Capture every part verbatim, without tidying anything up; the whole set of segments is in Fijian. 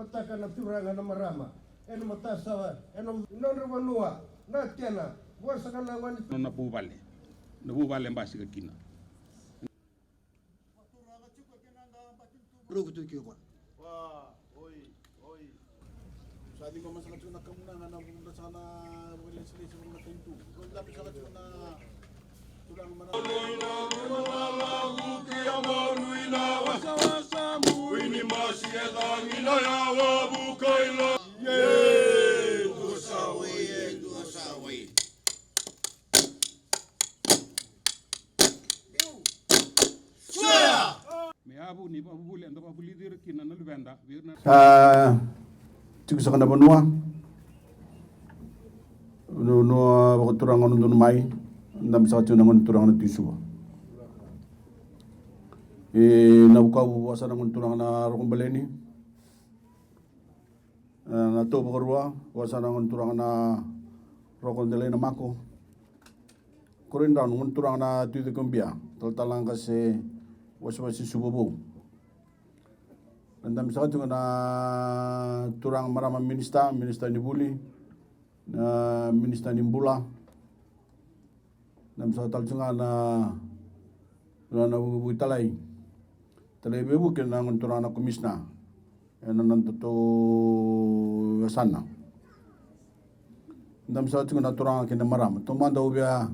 Mataka na turaga na marama ena matasawa ena nodra vanua na kena vua saka na gone. Nona vuvale, na vuvale e basika kina. Ruku tu kiko. Wa, oi, oi. Sa ni mama saka tu na kamuna na vunda saka na vuvale sili saka na taitu. Ruku tu saka tu na Me yavu ni vakavulici, eda vakavulici ira kina na luveda vei ira na. A, tiko saka na vanua. Vanua vakaturaga na Donumai. Dabe saka tiko na gone turaga na Tui Suva. E, na vukavu vua saka na gone turaga na Rokobaleni. E, na tau vakarua vua saka na gone turaga na Rokodelai na Mako. Koro i Drau na gone turaga na Tui Cakobia, talatala qase Wasewase Suva Vou. Na dabe saka tiko na turaga marama minista, minista ni vuli, na minista ni bula. Dabe saka tale tiko ga na, na, na vu-, vuitalai. Talai veivuke na gone turaga na komisina. Ena nodatou yasana. Dabe saka tiko na turaga kei na marama. Taumada au via,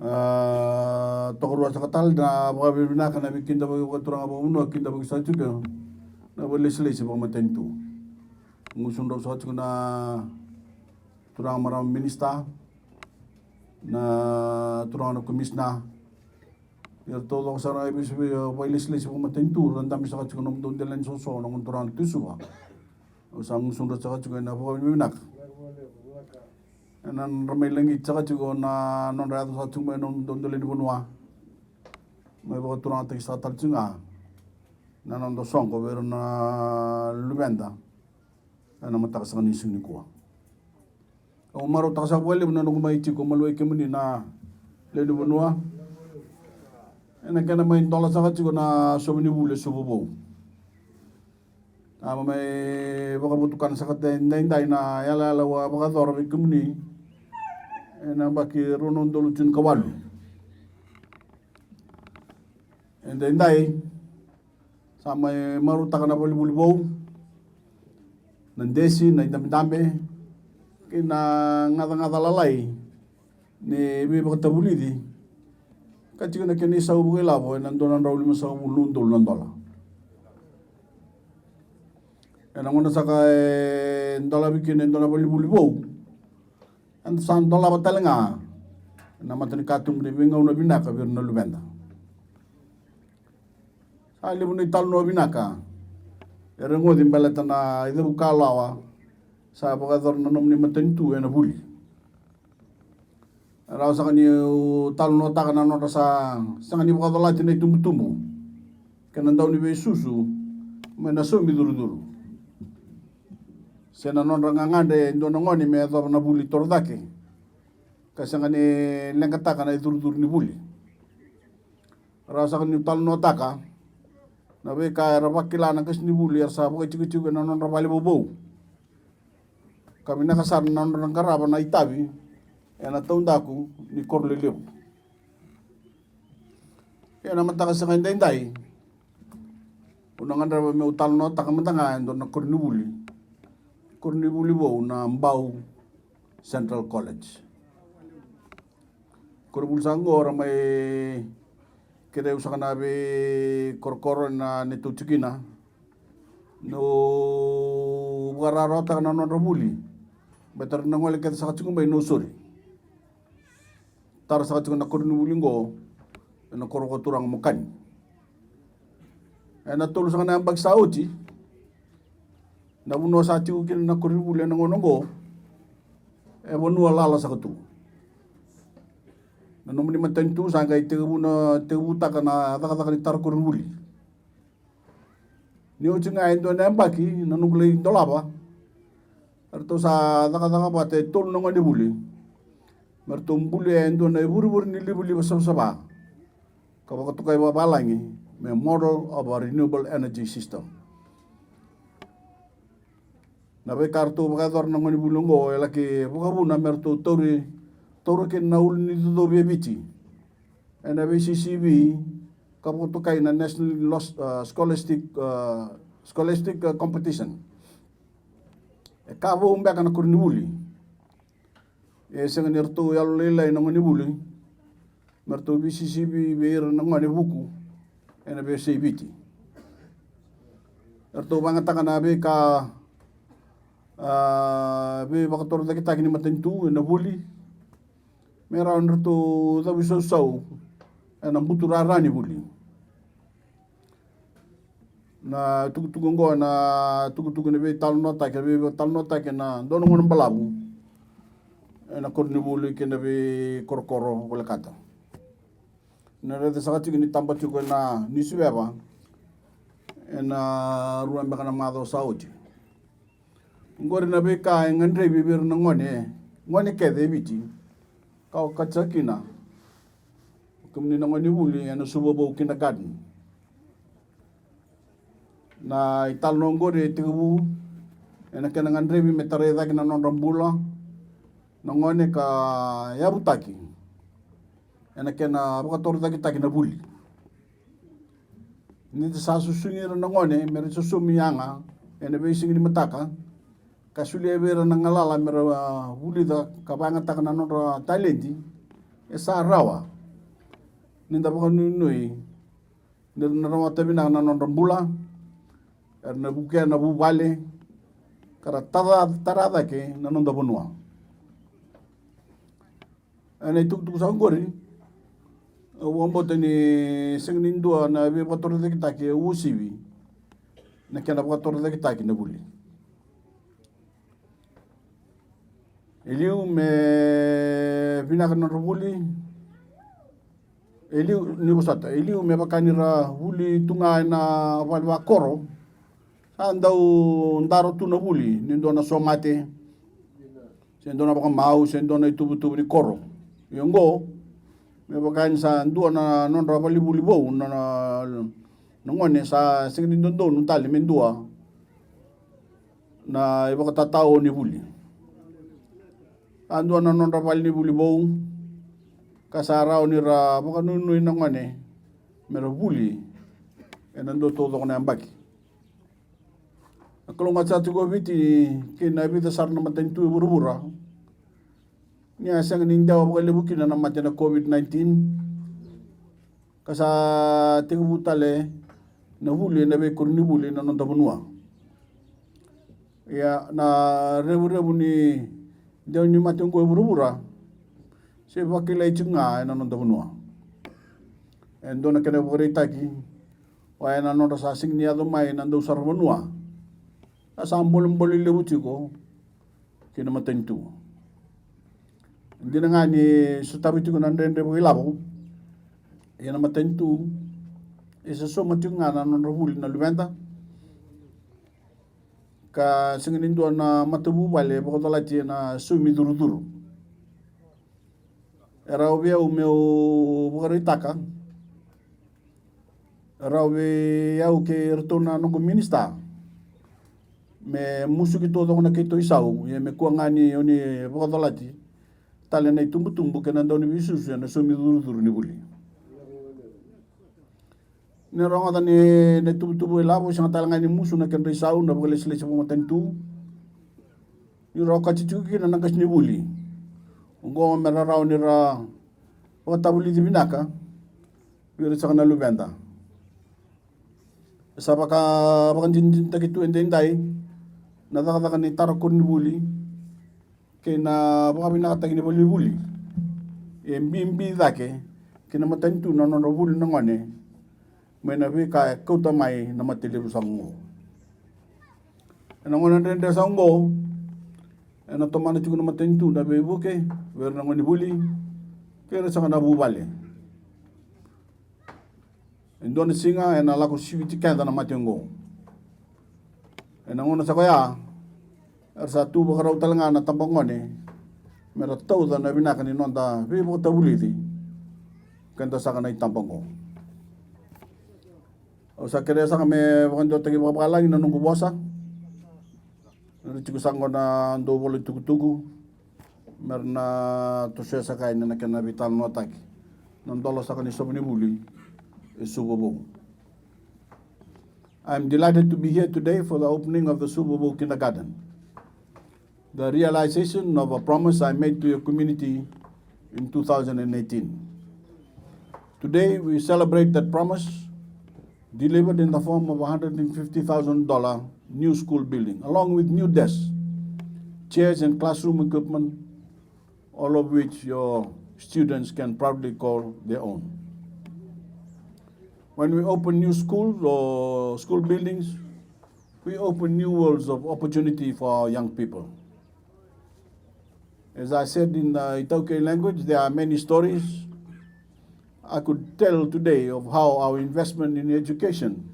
a, tokaruataka tale na vakavinavinaka na veikidavaki vakaturaga vakavanua, kidavaki saka tiko na vakailesilesi vakamatanitu. Gusudrau saka tiko na turaga marama minista, na turaga na komisina. Ira taucoko sara ga e veisiga vakailesilesi vakamatanitu, ra dabe saka tiko na nomudou dela ni soso na gone turaga na Tui Suva. Au sa gusudra saka tiko ena vakavinavinaka. Ena nodra mai lagiti saka tiko na nodra yaco saka tiko mai na nomudou dela ni vanua. Mai vakaturagataki saka tale tiko ga na noda soqo vei ira na luveda. Ena mataka saka ni siga nikua. Au marautaka saka vakalevu na noqu mai tiko mai vei kemuni na lewe ni vanua. Ena kena mai dola saka tiko na sova ni vuli e Suva Vou. A, mai vakavotukana saka edaidai na yalayala au a vakayacora vei kemuni. Ena yabaki rua na udolu tinikawalu. Edaidai. Sa mai marautaka na valivuli vou, na desi, na idabedabe, kei na gacagaca lalai ni veivakatavulici. Ka tiko na kena isau vakailavo ena dua na drau limasagavulu na udolu na dola. Ena gauna saka e dolavi kina e dua na valivuli vou, eda sa dolava tale ga ena mata ni katuba ni veigauna vinaka vei ira na luveda. Sa levu na italanoa vinaka e rogoci baleta na icavu kalawa sa vakayacora na nomuni matanitu ena vuli. E rawa saka niu talanoataka na nodra sa sega ni vakacolati na itubutubu kei na dau ni veisusu mai na saumi curucuru, se na nodra gagadre e dua na gone me yacova na vuli torocake ka sega ni leqataka na icurucuru ni vuli. Rawa saka niu talanoataka na veika era vakila na qasenivuli era sa vakaitikotiko ena nodra vale vovou. Ka vinaka sara na nodra qarava na itavi ena taudaku ni koro lelevu. Ia na mataka saka edaidai au na gadreva meu talanoataka mada ga e dua na koronivuli, koronivuli vou na Bau Central College. Koronivuli sa qo ra mai kerei au saka na veikorokoro ena neitou tikina. Au vakararawataka na nodra vuli. Baleta ra na gole kece saka tiko mai Nausori. Tara saka tiko na koronivuli qo ena koro vakaturaga Mokani. Ena tolu saka na yabaki sa oti, na vanua sa tiko kina na koronivuli ena gauna oqo e vanua lala saka tu. Na nomuni matanitu sa qai tekivu na, tekivutaka na cakacaka ni tara koronivuli. Ni oti ga e dua na yabaki na noqu lai dolava, eratou sa cakacaka vata e tolu na gonevuli me ratou bulia e dua na ivurevure ni livaliva savasava ka vakatokai vakavalagi me Model of a Renewable Energy System. Na veika ratou vakayacora na gonevuli oqo e laki vakavuna me ratou tauri, taura kina na ulu ni cocovi e Viti ena vei C C V ka vakatokai na National Los-, ah, Scholastic, ah, Scholastic, ah, Competition. E ka vou beka na koronivuli. E sega ni ratou yalolailai na gonevuli me ratou V C C V vei ira na gone vuku ena veiyasai Viti. Eratou vagataka na veika, ah, veivakatorocaketaki ni matanitu ena vuli me rawa ni ratou cavuisausau ena buturara ni vuli. Na tukutuku oqo na tukutuku ni veitalanoataki, veitalanoataki ena dua na gauna balavu ena koronivuli kei na veikorokoro volekata. Na raica saka tiko ni taba tiko ena niusiveva ena rua beka na macawa sa oti. Oqori na veika e gadrevi vei ira na gone, gone kece e Viti, ka okati saka kina o kemuni na gonevuli ena Suva Vou Kindergarten. Na italanoa oqori e tekivu ena kena gadrevi me tarai cake na nodra bula na gone ka yavutaki ena kena vakatorocaketaki na vuli. Ni da sa susugi ira na gone me ra sosomi yaga ena veisiga ni mataka, ka solia vei ira na galala me ra, ah, vulica ka vakayagataka na nodra taledi, e sa rawa ni da vakanuinui ni ra na rawata vinaka na nodra bula, era na vukea na vuvale, ka ra tara, tara cake na noda vanua. Ena itukutuku sa oqori, au vakabauta ni sega ni dua na veivakatorocaketaki e uasivi na kena vakatorocaketaki na vuli. E liu me vinaka na nodra vuli, e liu, ni vosota, e liu me vaka ni ra vuli tu ga ena vale vakoro, sa dau daro tu na vuli ni dua na somate, se dua na vakamau, se dua na ituvatuva ni koro. Ia oqo, me vaka ni sa dua na nodra valenivuli vou na, na, na gone, sa sega ni dodonu tale me dua na ivakatatao ni vuli. Sa dua na nodra valenivuli vou, ka sa rawa ni ra vakanuinui na gone me ra vuli ena dua taucoko na yabaki. Na kalougata sa tiko o Viti kei na vica sara na matanitu e vuravura, ni a sega ni dewa vakalevu kina na mate na COVID nineteen, ka sa tekivu tale na vuli ena veikoronivuli ena noda vanua. Ia na revurevu ni dewa ni mate oqo e vuravura se vakilai tiko ga ena noda vanua. E dua na kena vakaraitaki, oya na nodra sa sega ni yaco mai na dausara vanua, a sa bolebole levu tiko ki na matanitu. Dina ga ni sotavi tiko na dredre vakailavo, ia na matanitu e sa sauma tiko ga na nodra vuli na luveda, ka sega ni dua na matavuvale vakacolati ena saumi curucuru. E rawa vei au meu vakaraitaka, e rawa vei au kei iratou na noqu minisita me musuki taucoko na keitou isau, ia me kua ga ni oni vakacolati tale na itubutubu kei na dauniveisusu ena saumi curucuru ni vuli. Ni rogoca ni na itubutubu ilavo, sega tale ga ni musu na kedra isau na vakalesilesi vakamatanitu. Ni ra okati tiko kina na qasenivuli oqo me ra rawa ni ra vakatavulici vinaka vei ira saka na luveda. Sa vaka, vakadinadinataki tu edaidai na cakacaka ni tara koronivuli kei na vakavinakataki ni valenivuli. E bibi cake ki na matanitu na nodra vuli na gone mai na veika e kauta mai na mate levu sa oqo. Ena gauna dredre sa oqo, ena tomana tiko na matanitu na veivuke vei ira na gonevuli kei ira saka na vuvale. E dua na siga ena lako siviti keda na mate oqo. Ena gauna saka oya, era sa tu vakarau tale ga na tabagone me ra tauca na vinaka ni noda veivakatavulici keda saka na itaba oqo. Au sa kerea saka me vakadeitaki vakavalagi na noqu vosa. Ni ra tiko saka qo na dauvolatukutuku, me ra na tosoya saka yani na kena veitalanoataki na dola saka ni sovo ni vuli e Suva Vou. I am delighted to be here today for the opening of the Suva Vou Kindergarten, the realization of a promise I made to your community in two thousand and eighteen. Today, we celebrate that promise delivered in the form of a hundred and fifty thousand dollar new school building, along with new desks, chairs, and classroom equipment, all of which your students can proudly call their own. When we open new schools or school buildings, we open new worlds of opportunity for our young people. As I said in the iTaukei language, there are many stories I could tell today of how our investment in education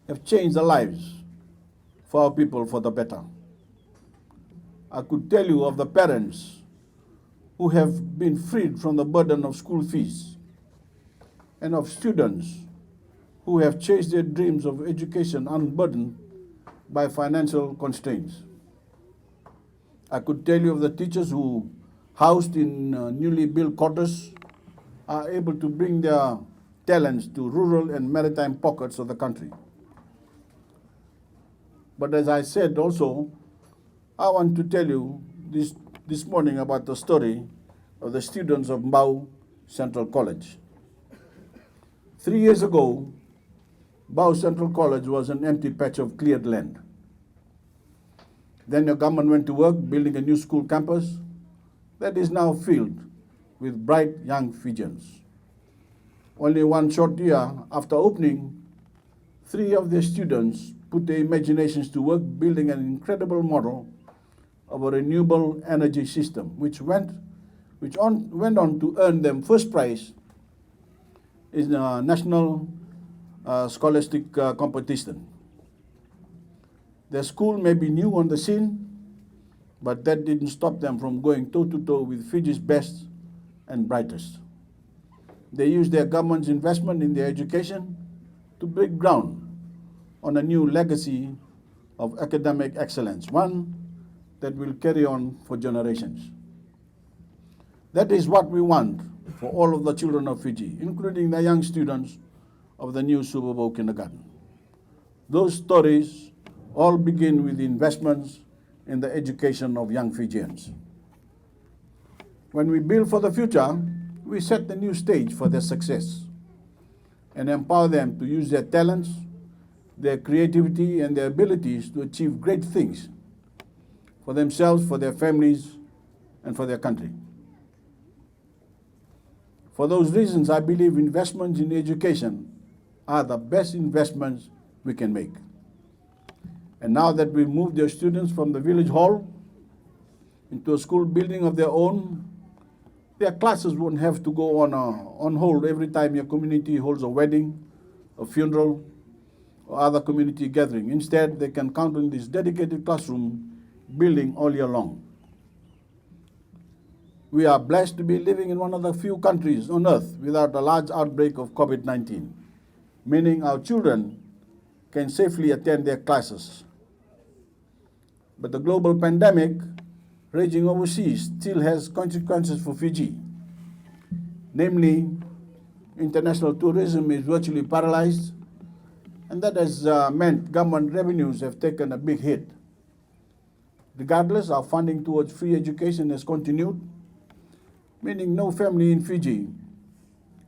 have changed the lives for our people for the better. I could tell you of the parents who have been freed from the burden of school fees and of students who have chased their dreams of education unburdened by financial constraints. I could tell you of the teachers who, housed in uh, newly built quarters, are able to bring their talents to rural and maritime pockets of the country. But as I said also, I want to tell you this, this morning about the story of the students of Bau Central College. Three years ago, Bau Central College was an empty patch of cleared land. Then your government went to work building a new school campus that is now filled with bright young Fijians. Only one short year after opening, three of their students put their imaginations to work building an incredible model of a renewable energy system, which went, which on, went on to earn them first prize in a national uh, scholastic uh, competition. Their school may be new on the scene, but that didn't stop them from going toe to toe with Fiji's best and brightest. They used their government's investment in their education to break ground on a new legacy of academic excellence, one that will carry on for generations. That is what we want for all of the children of Fiji, including the young students of the new Suva Vou Kindergarten. Those stories all begin with investments in the education of young Fijians. When we build for the future, we set the new stage for their success and empower them to use their talents, their creativity, and their abilities to achieve great things for themselves, for their families, and for their country. For those reasons, I believe investments in education are the best investments we can make. And now that we've moved your students from the village hall into a school building of their own, their classes won't have to go on, a, on hold every time your community holds a wedding, a funeral, or other community gathering. Instead, they can count on this dedicated classroom building all year long. We are blessed to be living in one of the few countries on earth without a large outbreak of COVID nineteen, meaning our children can safely attend their classes. But the global pandemic raging overseas still has consequences for Fiji. Namely, international tourism is virtually paralyzed, and that has uh, meant government revenues have taken a big hit. Regardless, our funding towards free education has continued, meaning no family in Fiji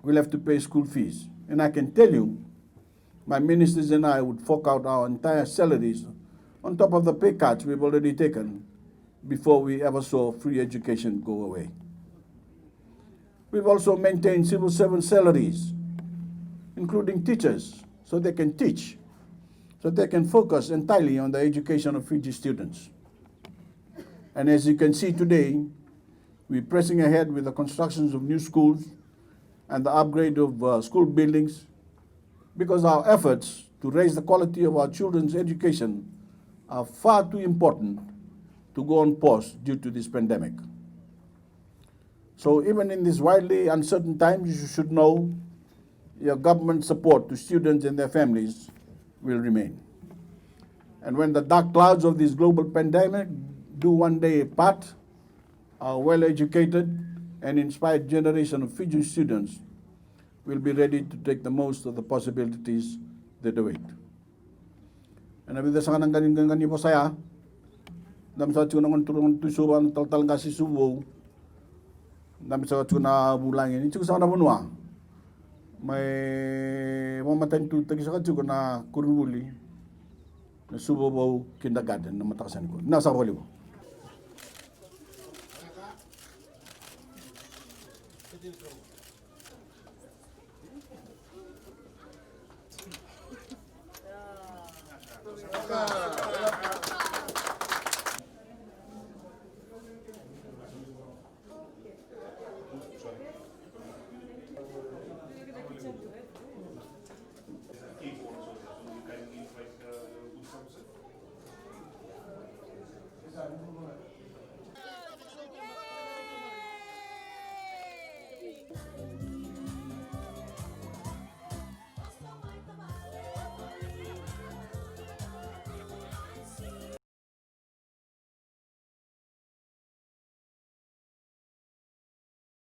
will have to pay school fees. And I can tell you, my ministers and I would fork out our entire salaries on top of the pay cuts we've already taken before we ever saw free education go away. We've also maintained civil servant salaries, including teachers, so they can teach, so they can focus entirely on the education of Fiji students. And as you can see today, we're pressing ahead with the constructions of new schools and the upgrade of uh, school buildings because our efforts to raise the quality of our children's education are far too important to go on pause due to this pandemic. So even in these wildly uncertain times, you should know your government support to students and their families will remain. And when the dark clouds of this global pandemic do one day part, our well-educated and inspired generation of Fijian students will be ready to take the most of the possibilities that await. Ena vica saka na qani, qani vosa ya. Dabe saka tiko na gone turaga na Tui Suva, na talatala qase Suva Vou. Dabe saka tiko na vulagi, ni tiko saka na vanua. Mai vakamatanitutaki saka tiko na koronivuli na Suva Vou Kindergarten na mataka sa nikua. Na sa vakalevu.